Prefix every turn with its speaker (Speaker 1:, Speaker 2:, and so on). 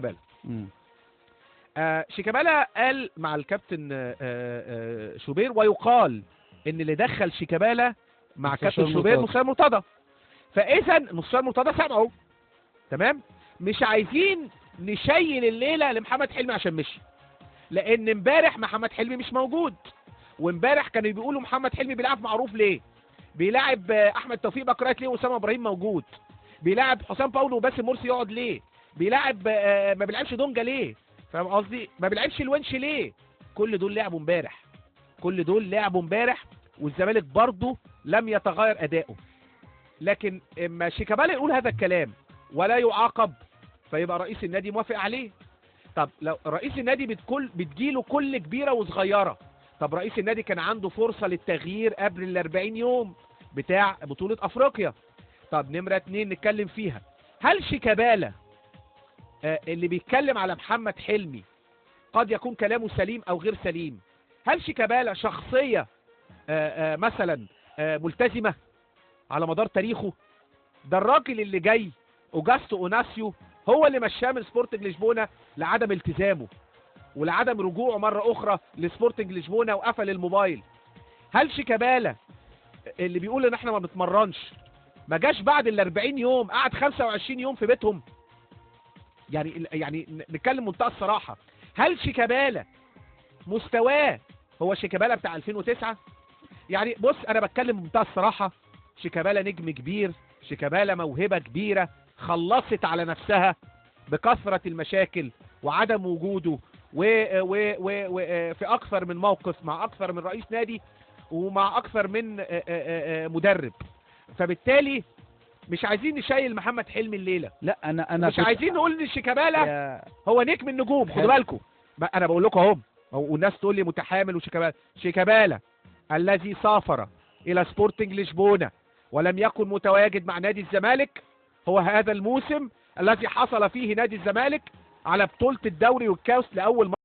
Speaker 1: شيكابالا. شيكابالا قال مع الكابتن شوبير، ويقال ان اللي دخل شيكابالا مع كابتن شوبير مستشار مرتضى، فاذا مستشار مرتضى سمعه. تمام، مش عايزين نشيل الليلة لمحمد حلمي عشان مشي، لان امبارح محمد حلمي مش موجود، وامبارح كانوا بيقولوا محمد حلمي بيلعب معروف ليه، بيلعب احمد توفيق back right ليه واسامة ابراهيم موجود، بيلعب حسام باولو وباسم مرسي يقعد ليه، بيلعب ما بيلعبش دونجا ليه، فاهم قصدي، ما بيلعبش الونش ليه. كل دول لعبوا امبارح، كل دول لعبوا امبارح، والزمالك برضه لم يتغير اداؤه. لكن اما شيكابالا يقول هذا الكلام ولا يعاقب، فيبقى رئيس النادي موافق عليه. طب لو رئيس النادي بتجيله كل كبيرة وصغيره، طب رئيس النادي كان عنده فرصة للتغيير قبل ال 40 يوم بتاع بطوله افريقيا. طب نمره 2 نتكلم فيها، هل شيكابالا اللي بيتكلم على محمد حلمي قد يكون كلامه سليم او غير سليم؟ هل شيكابالا شخصية مثلا ملتزمة على مدار تاريخه؟ ده الراجل اللي جاي اوجاستو اوناسيو هو اللي مشاه من سبورتنج لشبونه لعدم التزامه ولعدم رجوعه مرة اخرى لسبورتنج لشبونه وقفل الموبايل. هل شيكابالا اللي بيقول ان احنا ما بنتمرنش ما جاش بعد ال 40 يوم، قعد 25 يوم في بيتهم؟ يعني نتكلم منتهى الصراحة، هل شيكابالا مستواه هو شيكابالا بتاع 2009؟ يعني بص، انا بتكلم بمنتهى الصراحة، شيكابالا نجم كبير، شيكابالا موهبة كبيرة خلصت على نفسها بكثرة المشاكل وعدم وجوده و و و و في اكثر من موقف مع اكثر من رئيس نادي ومع اكثر من مدرب. فبالتالي مش عايزين نشيل محمد حلمي الليلة.
Speaker 2: لا انا مش
Speaker 1: عايزين نقول ان شيكابالا هو نجم النجوم، خدوا بالكم، انا بقول لكم اهو، والناس تقول لي متحامل وشيكابالا. شيكابالا الذي سافر الى سبورتنج لشبونه ولم يكن متواجد مع نادي الزمالك هو هذا الموسم الذي حصل فيه نادي الزمالك على بطولة الدوري والكاس لأول مرة.